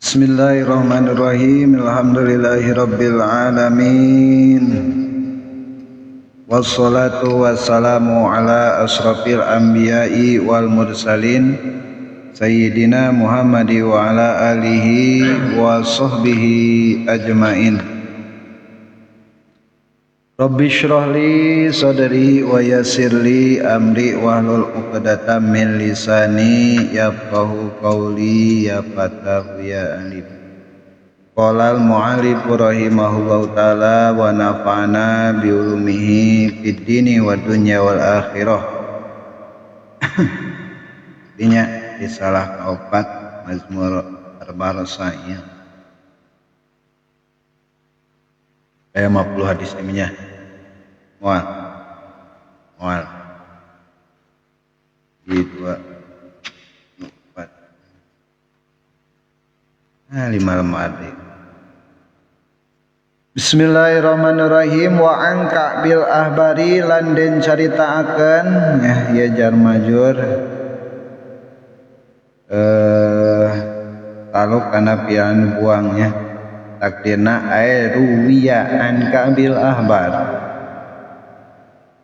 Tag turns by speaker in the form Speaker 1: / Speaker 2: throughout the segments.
Speaker 1: Bismillahirrahmanirrahim. Alhamdulillahirabbil alamin. Wassalatu wassalamu ala asrafil anbiya'i wal mursalin sayyidina Muhammadi wa ala alihi wa sahbihi ajmain. Rabbi shrah li sadri wa yassir li amri wahlul 'uqdatam min lisani yafqahu qawli ya fatahu ya alim. Qala al mu'allif rahimahullahu taala wa nafa'ana bi ulumihi fid dini wad dunya wal akhirah. Dinya risalah kaopat Mazmur Arba' Kayak 50 hadis nya. Mual. Mual. Di 2 4. Nah, 5 lemari. Bismillahirrahmanirrahim. Wa angka bil ahbari lan den caritaakeun ya ya jar majur taluk kana pian buangnya. Takdirna ae ruwiya an Kabil Ahbar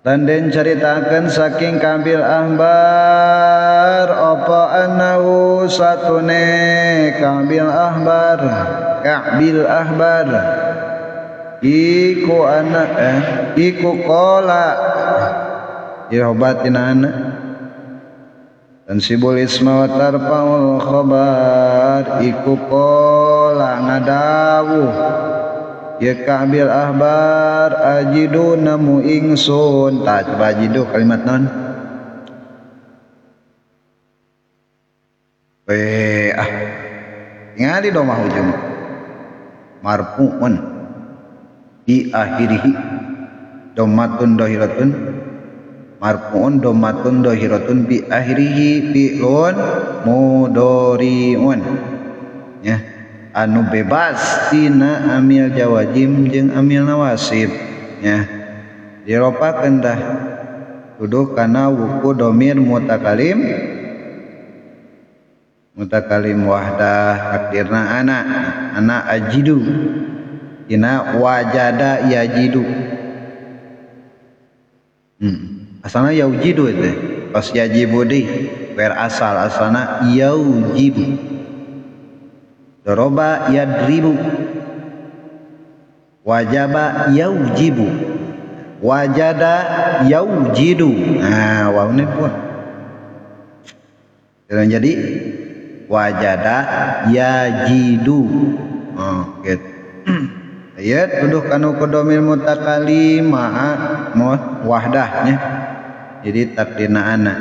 Speaker 1: lan den caritakeun saking Kabil Ahbar apa annahu satune Kabil Ahbar Kabil Ahbar iku ana iku qala irobatina ana dan sibul isma wa tarfa'ul khabar iku qala ngadawuh ya Ka'bil Ahbar ajidu namu ingsun. Tah coba ajidu kalimat non ah ngali domah ujung marfu'un di akhirihi domatun dohiratun marfu'un domatun dohiratun bi akhirihi fi'lun mudhari'un ya anu bebas tina amil jawajim jeung amil nawasib ya diropakeun tah tuduh kana wuku domir mutakalim mutakalim wahdah takdirna ana ana ajidu tina wajada yajidu. Asalna yaujidu itu pas yajibu di wer asal asalna yaujibu doroba yadribu wajaba yaujibu wajada yaujidu. Nah waune pun jadi wajada yajidu. Oh gitu. Ayat tuduh kanu kodomil mutakalim ma'a wahdahnya. Jadi takdirna ana.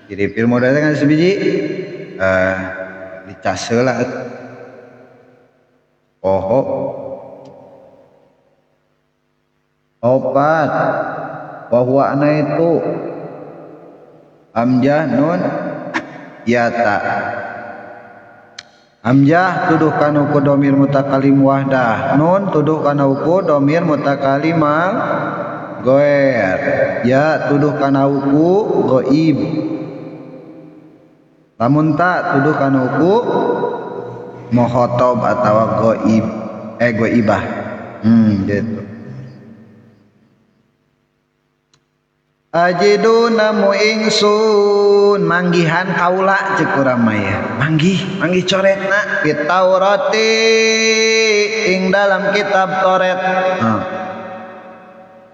Speaker 1: Jadi fil mudhari kan sebiji dicas heula. Poho opat bahwa ana itu hamzah nun ya ta. Hamzah tuduh kana uku domir mutakalim wahdah, nun tuduh kana uku domir mutakalim goer, ya tuduh kana uku goib, lamun ta tuduh kana uku muhotob atawa goib goibah. Gitu. Ajidu namu ingsun manggihan kaula cek urang mah ya. Manggih, manggih coretna fi Taurati ing dalam kitab Taurat. Heeh.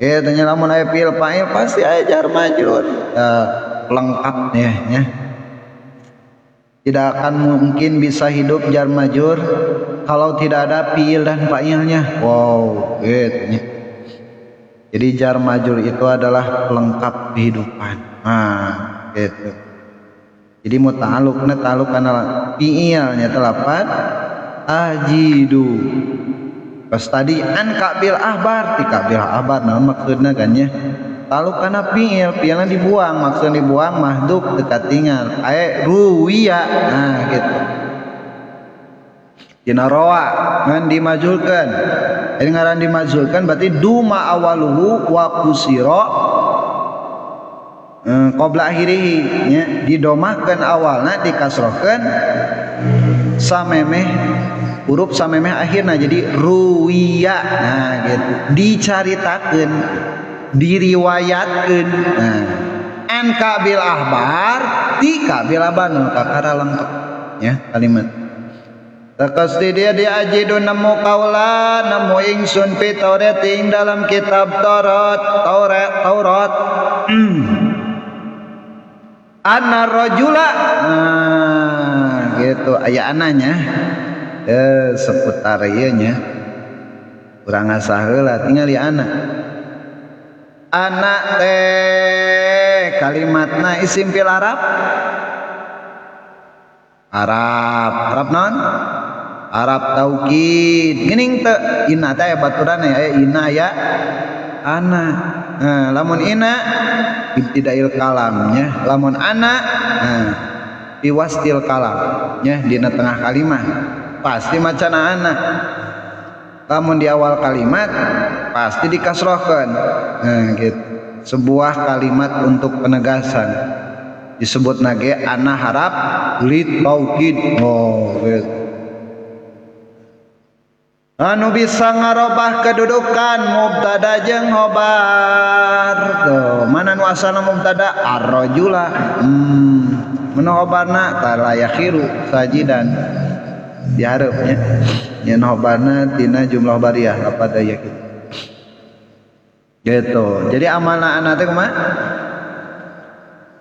Speaker 1: Kitu nya lamun aya fi'il fa'il pasti aya jar majrur. Lengkap ya nya. Tidak akan mungkin bisa hidup jar majrur kalau tidak ada fi'il dan fa'ilnya. Wow, gitu nya. Jadi jar majrur itu adalah pelengkap kehidupan. Nah, gitu. Jadi muta'alluqna ta'alluq kana fi'ilnya telapan ajidu. Pas tadi an Ka'bil Ahbar, ti Ka'bil Ahbar naon maksudna kan nya? Ta'alluq kana fi'il, fi'ilna dibuang, maksudna dibuang mahdhuf dekat tinggal. Ae ruwiya. Nah, gitu. Dina rawa ngan dimajulkeun. Jadi ngaran dimajulkan berarti duma awaluhu wa kusira qabla akhirihi nya didomahkeun awalna dikasrohkeun Samemeh huruf samemeh akhirna jadi ruwiya. Nah gitu. Dicaritakeun, diriwayatkeun. Nah, an Kabil Ahbar ti Kabil Ahbar nu kakara lengkap ya kalimat. Tekas di dia diajidu nemu kaula nemu ingsun fi Taurat ing dalam kitab Taurat Taurat Taurat. Anna rajula, nah gitu aya ananya seputar ieu nya urang ngasah heula tingali ana ana teh kalimatna isim fil Arab Arab Arab non Arab taukid geuning teu inna teh aya baturan aya inna aya ana. Nah, lamun inna ibtidail kalamnya, lamun ana nah biwastil kalam nya dina tengah kalimat pasti macana ana. Lamun di awal kalimat pasti dikasrohkeun. Nah gitu. Sebuah kalimat untuk penegasan disebut nage ana harap li taukid. Oh gitu. Anu bisa ngarobah kedudukan mubtada jeung khobar. Tuh, mana nu asalna mubtada ar-rajula. Mun khobarna tala yakhiru sajidan. Dihareup nya. Nya khobarna tina jumlah khobariyah apa daya kitu. Gitu. Jadi amalna ana teh kumaha?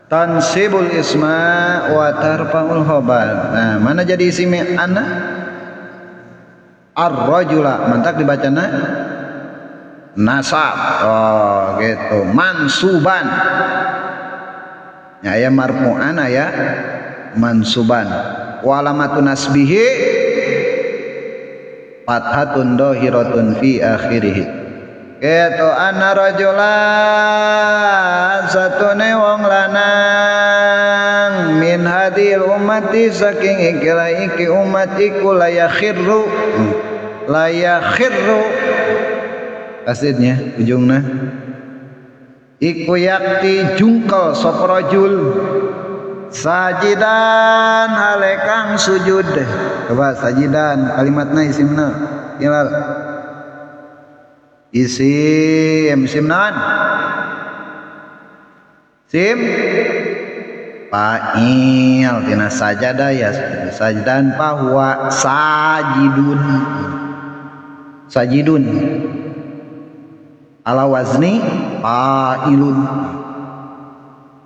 Speaker 1: Tansibul isma wa tarfa'ul khobar. Nah, mana jadi isim ana? Ar-rajula mantak dibacana nasab. Oh gitu, mansuban ya, aya marfu'an aya mansuban. Wa alamatu nasbihi fathatun dhahiratun fi akhirih. Gitu anna rajula satune wong lanang min hadil ummati saking ikilah iki umat iku layakhirru layakhirru kasidnya ujungna iku yakti jungkel sapa rajul sajidan hale kang sujud. Coba sajidan kalimatna isimna tinggal isim isim naon sim fa'il tina sajada ya sajidan fahuwa sajidun sajidun ala wazni fa'ilun.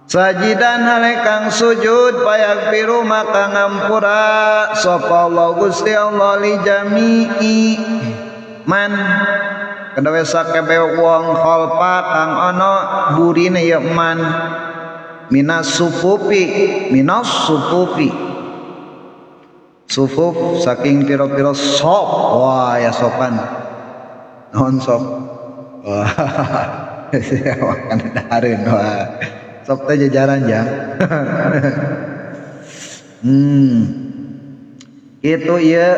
Speaker 1: Sajidan hale kang sujud payaghfiru maka ngampura sapa Allah Gusti Allah li jami'i man kadawe sakabeh wong khalfa kang ana burine ya man minas sufufi minas sufufi sufuf saking pira-pira sop. Wah ya sopan naon sop. Wah makan dahareun wah sop teh jajaran jang. Itu ieu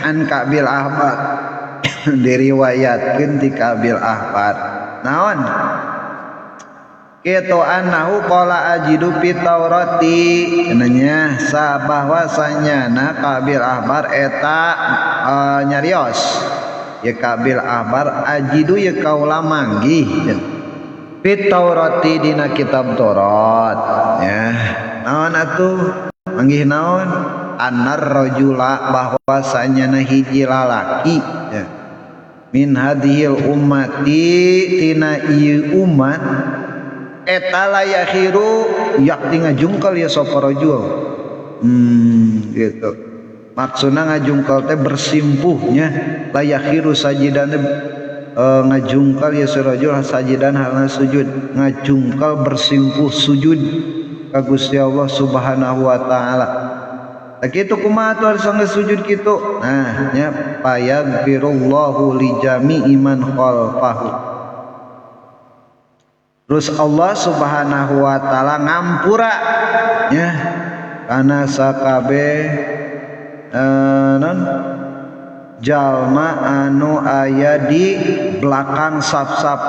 Speaker 1: an Kabil Ahbar diriwayatkeun ti Kabil Ahbar naon kitu annahu qala ajidu fi Taurati cenah sabahwasanya na Kabil Ahbar eta nyarios ya Kabil Ahbar ajidu ya kaula manggih fi Taurati dina kitab Taurat ya naon atuh manggih naon annar rajula bahwasanya na hiji lalaki ya min hadhil ummati tina ieu umat eta la yakhiru yakti ngajungkel ya sapa rajul. Gitu. Maksudna ngajungkel teh bersimpuhnya la yakhiru sajidan ngajungkel ya rajul sajidan halna sujud ngajungkel bersimpuh sujud ka Gusti Allah Subhanahu wa taala. Tah kitu kumaha atuh harus geus sujud kitu? Nah nya payaghfirullahu li jami'i man khalfahu. Terus Allah Subhanahu wa taala ngampura nya kana sakabe non jalma anu aya di belakang saf-saf.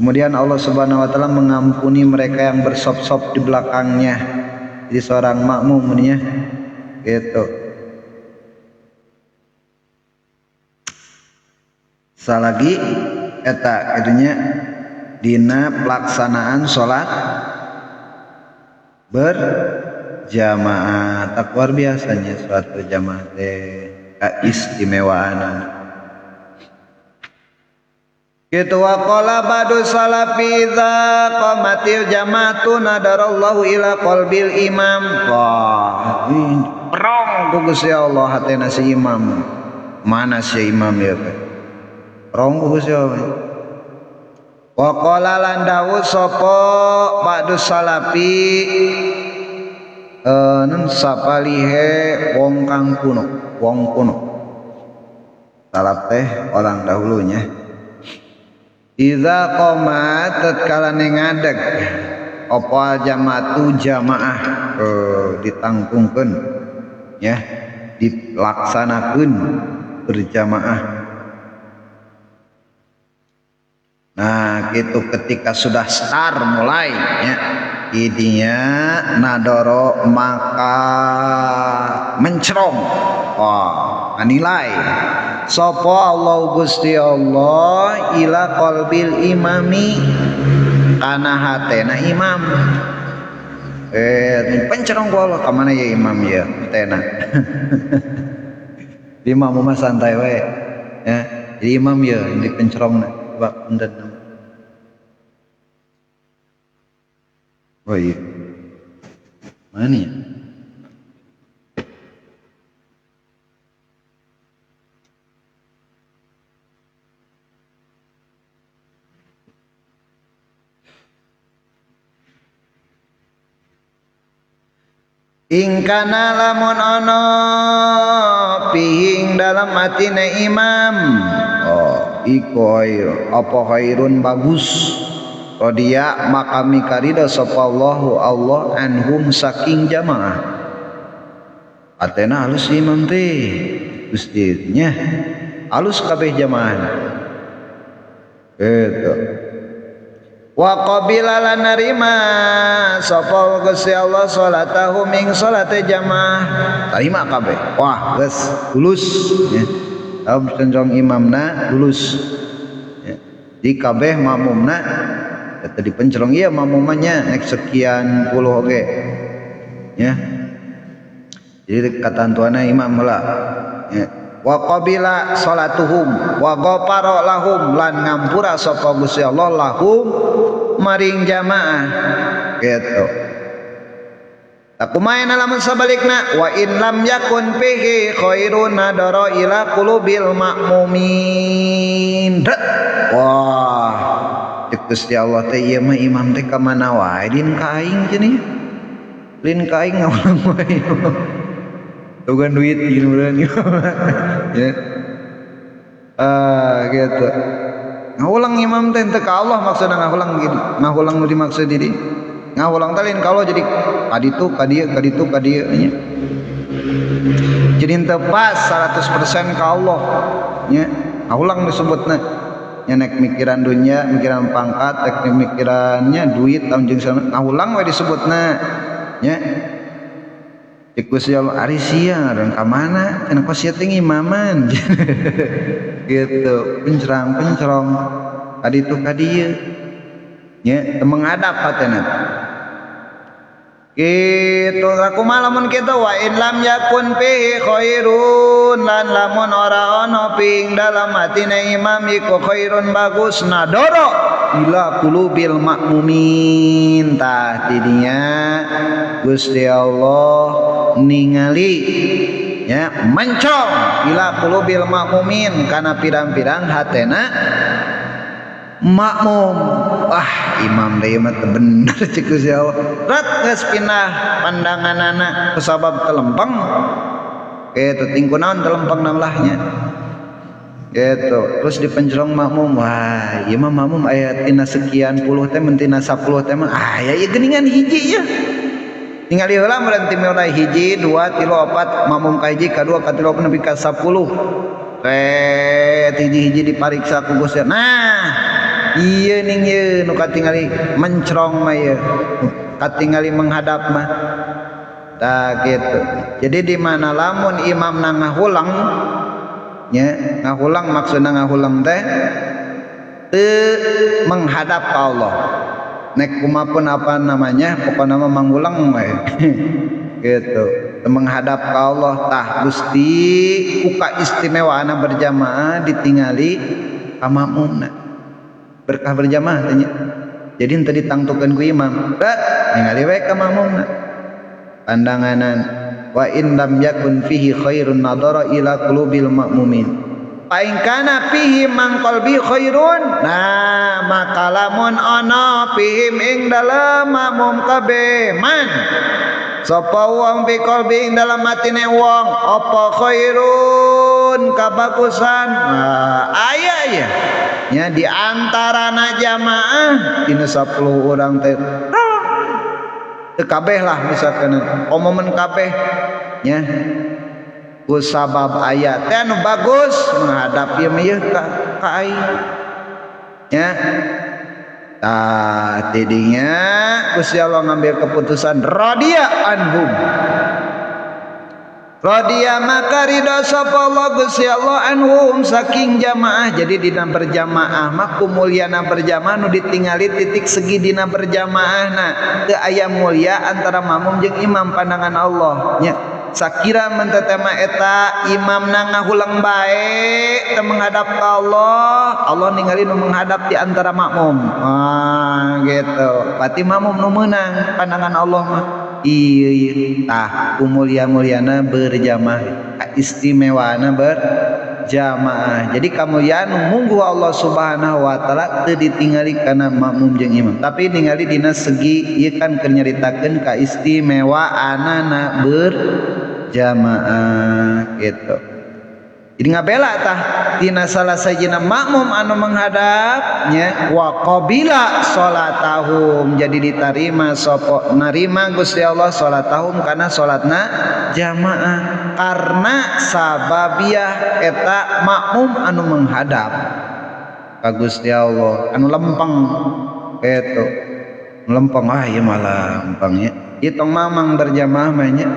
Speaker 1: Kemudian Allah Subhanahu wa taala mengampuni mereka yang bersop-sop di belakangnya. Jadi seorang makmum nya Gitu. Salagi eta kitu nya dina pelaksanaan salat berjamaah. Tak luar biasanya salat berjamaah teh keistimewaanana. Kitu waqala ba'du salafi idza qamatil jama'atu nadarallahu ila qalbil imam. Wah, perong ku Gusti Allah hatena si imam. Mana si imam ya teh? Perong ku Gusti Allah. Waqala lan dawuh sapa ba'du salafi nun sapalihe wong kang kuno, wong kuno. Salaf teh orang dahulunya. Iza qomat tatkala ngadeg apa jamaatu jamaah ditangtungkeun ya, dilaksanakeun berjamaah. Nah, gitu ketika sudah start mulai ya, idinya nadoro maka mencerong. Wah, nilai sapa Allah Gusti Allah ila qalbil imami kana hatena imam. Pencerong ku Allah ka mana ya imam ya hatena. Di imam mah santai wae ya. Jadi imam ya di pencerongna bak punten. Oh iya. Mana ya? Ingkana lamun ono pihing dalam atine imam. Oh, iku khair, apa khairun bagus. Rodia maka mikarida sapa Allahu Allah anhum saking jamaah. Atena halus imam teh Gusti nya halus kabeh jamaah. Gitu. Wa qabila lan narima sapa Gusti Allah salatahu ming salate jamaah. Tarima kabeh. Wah, geus lulus ya. Tahu imamna lulus. Ya. Di kabeh makmumna eta dipencerong ieu makmumannya nek sekian puluh oge. Ya. Jadi katantuanna imam heula. Ya. Wa qabila salatuhum wa ghafara lahum lan ngampura sapa Gusti Allah lahum maring jamaah gitu. Takumaha lamun sabalikna wa in lam yakun fihi khairun nadara ila qulubil makmumin. Wah, cek Gusti Allah teh ieu mah imam teh ka mana wae din ka aing cenah. Lin ka aing ngawulang wae. Tugan duit gitu beneran ya. Ah gitu. Ngawulang imam teh teu ka Allah maksudna ngawulang gitu. Ngawulang nu dimaksud di ngawulang teh lain ka Allah jadi kaditu ka dieu kaditu ka dieu nya. Jadi teu pas 100% ka Allah nya. Ngawulang disebutna. Nya nek mikiran dunya, mikiran pangkat, nek mikirannya duit tahun jeung sana ngawulang we disebutna nya. Cek Gusti Allah ari sia ngaran ka mana cenah kok sia teh ngimaman gitu pencerang-pencerong kaditu ka dieu nya teu menghadap hatena kitu kumaha lamun kitu wa in lam yakun fihi khairun lan lamun ora ana ping dalam hatine imam iku khairun bagus nadoro ila qulubil makmumin. Tah didinya Gusti Allah ningali ya mencong ila qulubil makmumin kana pirang-pirang hatena makmum. Ah imam deui mah teu bener cek Gusti Allah. Rat geus pindah pandanganana kusabab telempeng kitu tingkunaon telempeng namlahnya gitu. Terus dipencerong makmum, wah ieu mah makmum aya tina sekian puluh teh mun tina 10 teh mah aya ieu geuningan hiji ya. Tingali heula meureun ti mulai hiji, dua, tilu, opat, makmum ka hiji, ka dua, ka tilu, nepi ka 10. Teh hiji-hiji dipariksa ku Gusti. Nah, ieu ning ieu nu katingali mencerong mah ieu. Katingali menghadap mah. Tah gitu. Jadi di mana lamun imam na ngahulang nya, ngahulang maksudna ngahulang teh teu menghadap ka Allah. Nek kumaha pun apa namanya, pokona mah manggulang we. Gitu. Menghadap ka Allah tah Gusti ku kaistimewaanna berjamaah ditingali ka makmumna. Berkah berjamaah teh nya. Jadi henteu ditangtukeun ku imam. Bet ningali we ka makmumna. Pandanganan wa in lam yakun fihi khairun nadara ila qulubil ma'mumin. Fa in kana fihi man qalbi khairun, nah maka lamun ana fihim ing dalem makmum kabeh man sapa wong fi qalbi ing dalem atine wong apa khairun kabagusan. Nah, aya ya nya di antarana jamaah dina 10 urang teh teu kabeh lah misalkan omomen kabeh nya ku sabab aya teh anu bagus menghadap ieu mah ieu ka aing nya. Tah tidinya Gusti Allah ngambil keputusan radiya anhum. Radiya maka ridha sapa Allah Gusti Allah anhum saking jamaah. Jadi dina berjamaah mah kumulyana berjamaah nu ditingali titik segi dina berjamaahna teu aya mulia antara makmum jeung imam pandangan Allah nya. Sakira mentetema eta imamna ngahulang bae teu menghadap ka Allah, Allah ningali nu menghadap di antara makmum. Ah gitu. Berarti makmum nu meunang pandangan Allah mah. Ieu ieu tah kumulia-muliana berjamaah, kaistimewaana berjamaah. Jadi kamuliaan nu mungguh Allah Subhanahu wa taala teu ditingali kana makmum jeung imam, tapi ningali dina segi ieu kan keur nyaritakeun kaistimewaanana berjamaah gitu. Jadi ngabela tah tina salah sajina makmum anu menghadap nya wa qabila salatahum, jadi ditarima sapa narima Gusti Allah salatahum kana salatna jamaah karena sababiah eta makmum anu menghadap ka Gusti Allah anu lempeng gitu. Lempeng ah ieu mah lempeng nya. Ieu tong mamang berjamaah mah nya.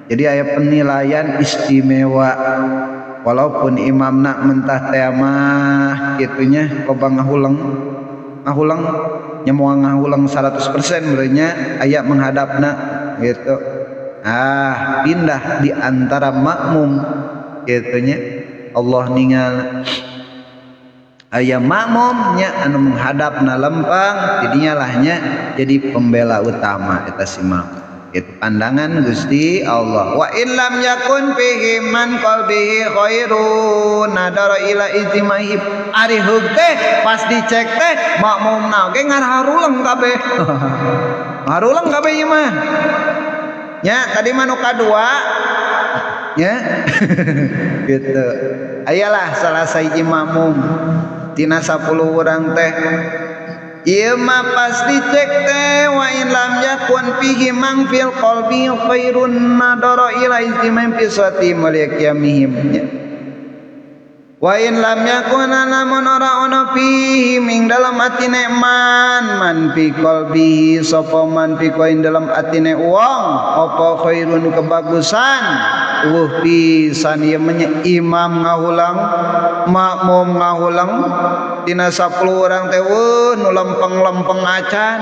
Speaker 1: Jadi aya penilaian istimewa walaupun imamna mentah teh mah kitunya loba ngahulang ngahulang nya moal ngahulang 100% meureunnya aya menghadapna gitu. Ah pindah di antara makmum gitunya Allah ningal aya makmumnya anu menghadapna lempang jadinya lahnya jadi pembela utama eta si makmum. Itu pandangan Gusti Allah. Wa in lam yakun fihi man qalbihi khairun nadara ila ijtimaihi. Ari heug teh pas dicek teh makmumna ge ngaraharuleng kabeh. Ngaharuleng kabeh ieu mah. Nya tadi mah nu kadua nya gitu. Ayalah salah sahiji makmum tina 10 urang teh ieu mah pas dicek teh wa in lam yakun fihi man fil qalbi khairun nadara ila ijtima'in fi sati muliyamihim. Wa in lam yakun lamun ora ono fihi ming dalam atine man man fi qalbihi sapa man fi ing dalam atine wong apa khairun kebagusan eueuh pisan ieu mah imam ngahulang makmum ngahulang tina 10 urang teh weuh nu lempeng-lempeng acan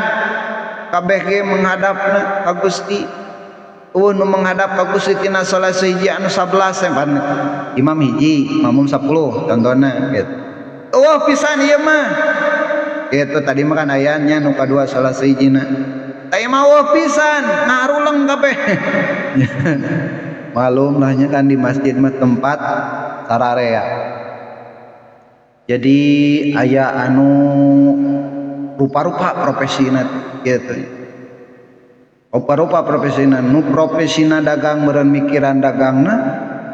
Speaker 1: kabeh ge menghadapna ka Gusti eueuh nu menghadap ka Gusti tina salah sahiji anu 11 pan imam hiji makmum 10 contohna gitu eueuh pisan ieu mah gitu. Tadi mah kan ayanya nu kadua salah sahijina teh mah eueuh pisan ngaruleng kabeh. Malum lah nya kan di masjid mah tempat sararea. Jadi aya anu rupa-rupa profesina gitu. Rupa-rupa profesina, nu profesina dagang meureun mikiran dagangna,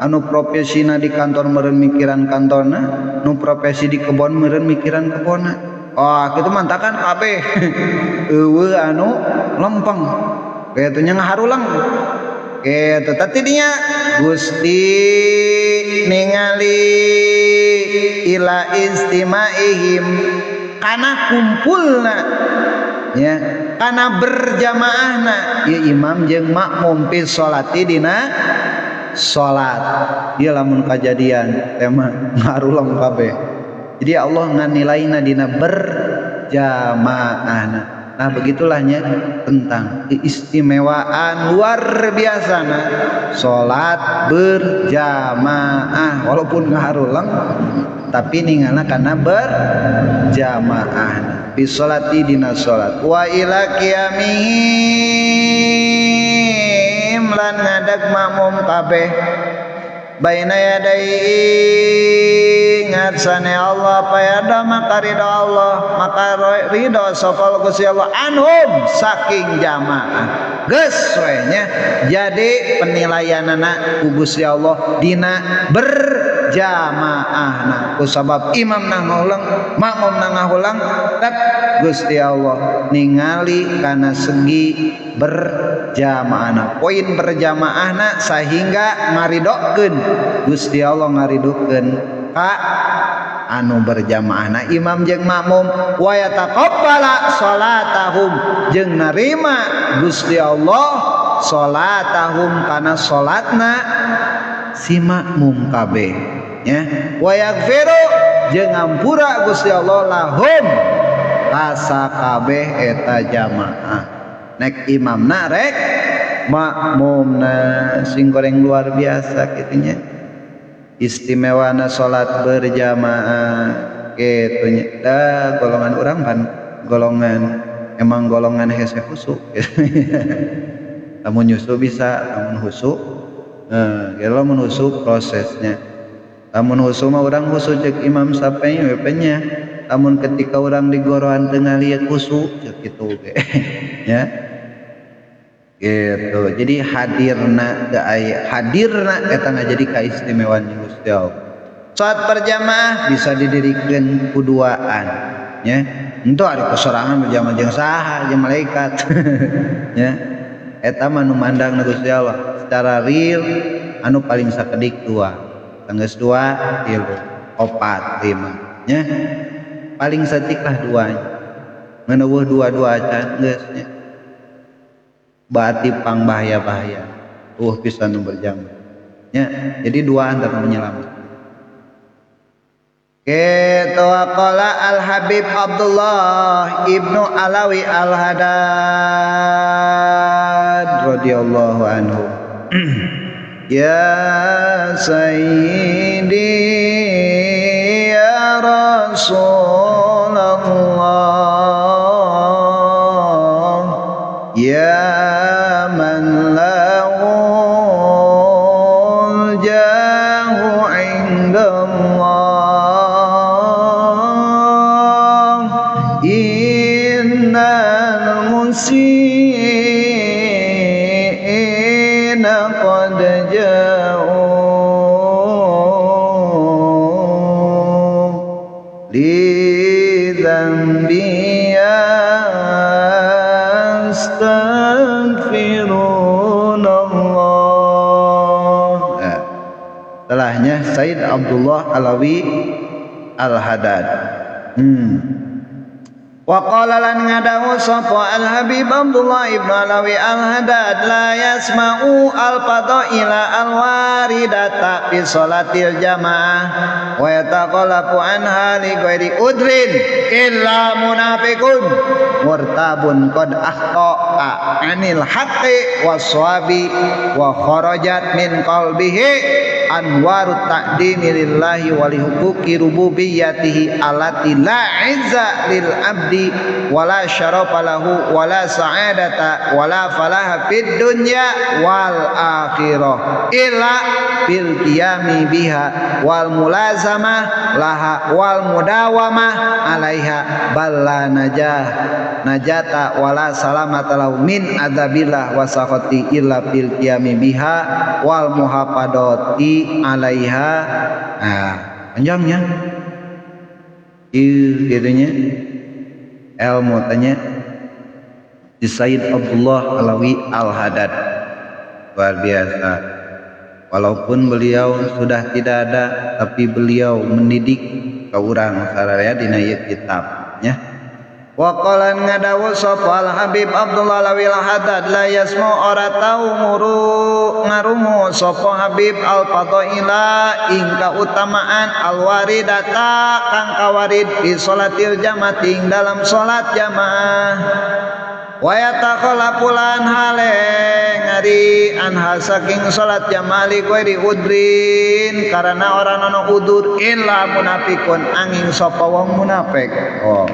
Speaker 1: anu profesina di kantor meureun mikiran kantorna, nu profesi di kebon meureun mikiran kebonna. Wah, kitu mantakan kabeh. Eueuh anu lempeng. Kitu nya ngaharulang. Kitu tadi dinya Gusti ningali ila istimaihim kana kumpulna nya Kana berjamaahna ieu imam jeung makmum fi sholati dina salat. Ieu lamun kajadian tema ngarulang kabeh. Jadi Allah nganilaina dina berjamaahna. Nah begitulahnya tentang keistimewaan luar biasa nah salat berjamaah walaupun ngarulang tapi ningalna kana berjamaah fi sholati dina salat wa ila qiyamihim lan ngadag makmum kabeh baina yadai ngarsane Allah payada maka ridho Allah maka ridho sapa Gusti Allah anhum saking jamaah geus we nya. Jadi penilaianana ku Gusti Allah dina berjamaahna ku sabab imam na ngahuleng makmum na ngahuleng tetep Gusti Allah ningali kana segi berjamaahna poin berjamaahna sehingga ngaridokeun Gusti Allah ngaridokeun ka anu berjamaahna imam jeung makmum wa yataqabbala salatahum jeung narima Gusti Allah salatahum kana salatna si makmum kabeh nya wa yaghfiru jeung ngampura Gusti Allah lahum kasakabeh eta jamaah nek imamna rek makmumna sing goreng luar biasa kitu nya istimewana salat berjamaah kitu nya. Da golongan urang kan golongan emang golongan hese khusuk. Lamun nyusu bisa, lamun khusuk lamun khusuk prosesnya. Lamun khusuk mah urang khusuk cek imam sape we nya. Lamun ketika urang digorohan teu ngalieu khusuk cek kitu ge. Ya. Gitu. Jadi hadirna teu aya hadirna eta ngajadi kaistimewaan Gusti Allah. Salat berjamaah bisa didirikeun ku duaan nya. Henteu ari kusorangan berjamaah jeung saha jeung malaikat. Nya. Eta mah nu mandangna Gusti Allah secara real anu paling sakedik dua. Tanggeus dua, tilu, opat, lima nya. Paling saeutik lah dua. Ngan eueuh dua-dua acan geus nya. Berarti pang bahaya-bahaya. Pisan nu berjamaah. Nya, jadi dua antara menyelamatkan. Kitu qala Al Habib Abdullah Ibnu Alawi Al Haddad radhiyallahu anhu. Ya Sayyidi ya Rasulullah ya man lahul jahu indallah innal musii'ina qad ja'u li dzambi yastaghfirun Allah. Telahnya Said Abdullah Alawi Al-Haddad. Wa qala lan ngadawu sapa Al Habib Abdullah Ibnu Alawi Al Haddad la yasma'u al fadaila al waridata fi salatil jamaah wa yataqallafu anha li ghairi udrin illa munafiqun murtabun qad akhta'a anil haqqi was-shawabi wa kharajat min qalbihi anwarut ta'dimi lillahi wa li huquqi rububiyyatihi allati la izza lil abdi wala syarafa lahu wala sa'adata wala falaha fid dunya wal akhirah illa bil qiyami biha wal mulazamah laha wal mudawamah alaiha bal la najah najata wala salamata lahu min adzabillah wa sakhati illa bil qiyami biha wal muhafadati alaiha. Nah, panjangnya gitunya ilmu tanya di Said Abdullah Alawi Al-Haddad luar biasa. Walaupun beliau sudah tidak ada, tapi beliau mendidik ka urang sararea dina ieu kitab nya. Wa qala ngadawu sapa Al Habib Abdullah Alawil Haddad la yasmu ora tau nguru ngarungu sapa Habib al fadaila ing kautamaan al waridata kang kawarid fi salatil jamaah ing dalam salat jamaah wa yatakhalafulan hale ngari anha saking salat jamaah li ghairi udrin karena ora ana udur illa munafikun angin sapa wong munafik. Oh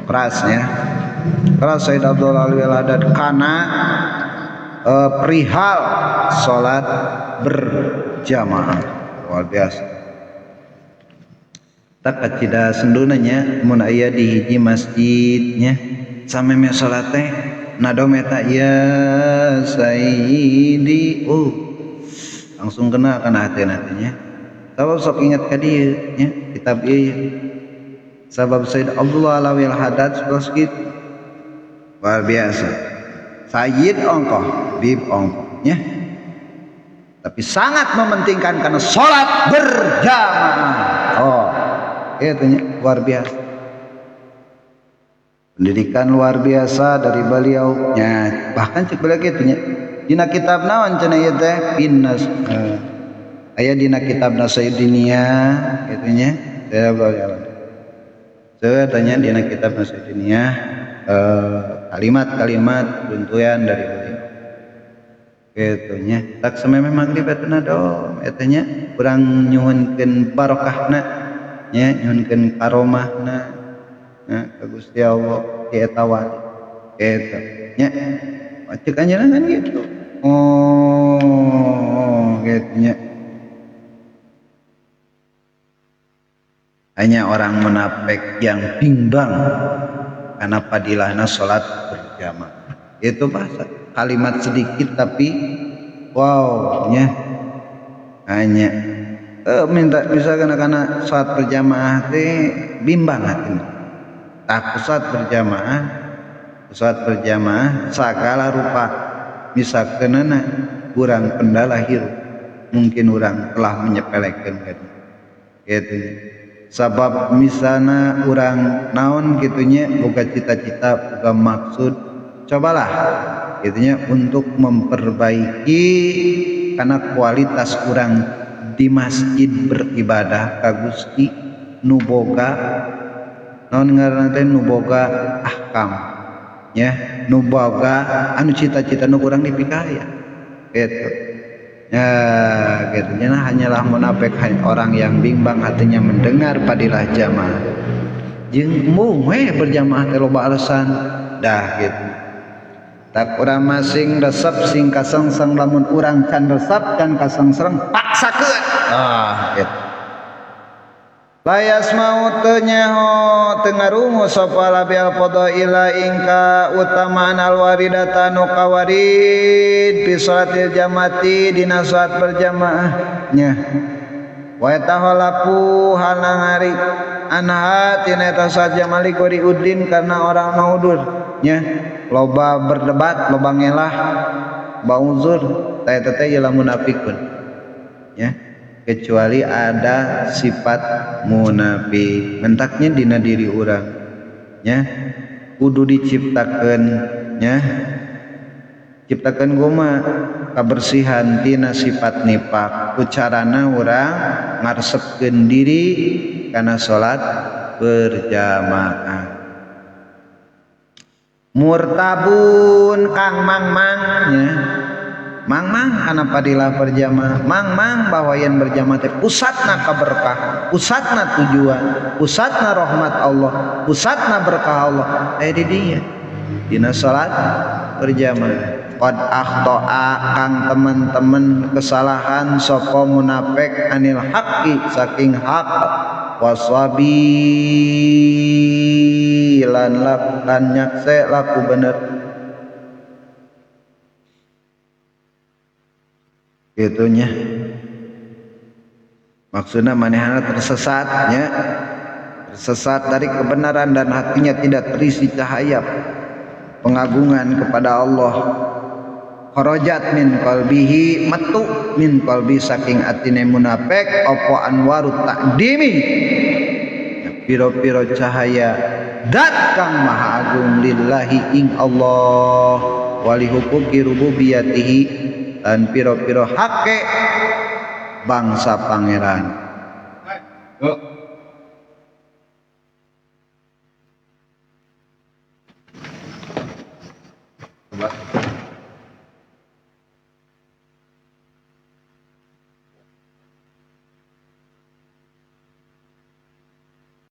Speaker 1: kerasnya keras Sayyid Abdullah Alwi Al-Haddad karena perihal salat berjamaah luar biasa. Tak kacida sendunanya mun aya di hiji masjidnya sameme salat teh nadom eta ya sayyidi langsung kena kana hati-hatinya. Sabab sok ingat ka dieu nya kitab ieu. Sabab Sayyid Abdullah Alawi Al-Haddad sebelas gitu luar biasa. Sayyid ongkoh, bib ongkoh nya. Tapi sangat mementingkan karena salat berjamaah. Oh, itu nya luar biasa. Pendidikan luar biasa dari beliau nya. Bahkan cek beliau kitu nya. Dina kitab naon cenah ieu teh? Pinnas. Aya dina kitab Nasaidiniyah kitu nya. Saya beliau saya tanya dina kitab Nasaidiniyah kalimat-kalimat runtuyan dari beliau. Kitu nya. Tak sameme magrib eta dom eta nya urang nyuhunkeun barokahna nya, nyuhunkeun karomahna nya ka Gusti Allah ti eta wali. Kitu nya. Cek anjeunna kan gitu. Oh, kitu nya. Hanya orang munafik yang bimbang karena padilahna salat berjamaah. Itu bahasa kalimat sedikit tapi wow nya. Hanya minta misalkan karena salat berjamaah teh bimbang hati. Tak salat berjamaah segala rupa misalkeunana urang pendala hirup mungkin urang telah menyepelekeun gitu. Sabab misalna urang naon gitunya boga cita-cita boga maksud cobalah gitunya untuk memperbaiki karena kualitas urang di masjid beribadah ka Gusti nu boga naon ngaranna teh nu boga ahkam nya nu boga anu cita-cita nu kurang dipikaya gitu. Ya gitu nya hanyalah munafik orang yang bimbang hatinya mendengar padilah jamaah jeung embung we berjamaah teh loba alasan dah gitu. Tak urang masing resep sing kasengseng lamun urang can resep can kasengseng paksakeun ah gitu. Layas mau teu nyaho teu ngarungu sapa labi al fadaila ingka utamaan al waridata nu kawarid fi salatil jamaati dina salat berjamaah nya. Wa tahalapu halangari anha tina eta salat jamaah li udin karena orang maudur nya. Loba berdebat loba ngelah bauzur ta eta teh ialah munafikun nya. Kecuali ada sifat munafik mentaknya dina diri urang nya kudu diciptakeun nya ciptakeun kumaha kabersihan tina sifat nifak ku carana urang ngaresepkeun diri kana salat berjamaah. Murtabun kang mang-mang nya mang-mang ana padilah berjamaah mang-mang bahwa yen berjamaah teh pusatna kaberkah pusatna tujuan pusatna rahmat Allah pusatna berkah Allah aya di dinya dina salat berjamaah. Qad akhta'a kang teman-teman kesalahan sapa munafik anil haqqi saking hak wasabi lan lan nyakse laku bener gitunya. Maksudnya manehna tersesatnya tersesat dari kebenaran dan hatinya tidak terisi cahaya pengagungan kepada Allah. Kharajat min qalbihi metu min qalbi saking atine munafik apa anwarut takdimi piro-piro cahaya Dat kang maha agung lillahi ing Allah wali huquqi rububiyatihi dan piro-piro hake bangsa pangeran.
Speaker 2: Coba.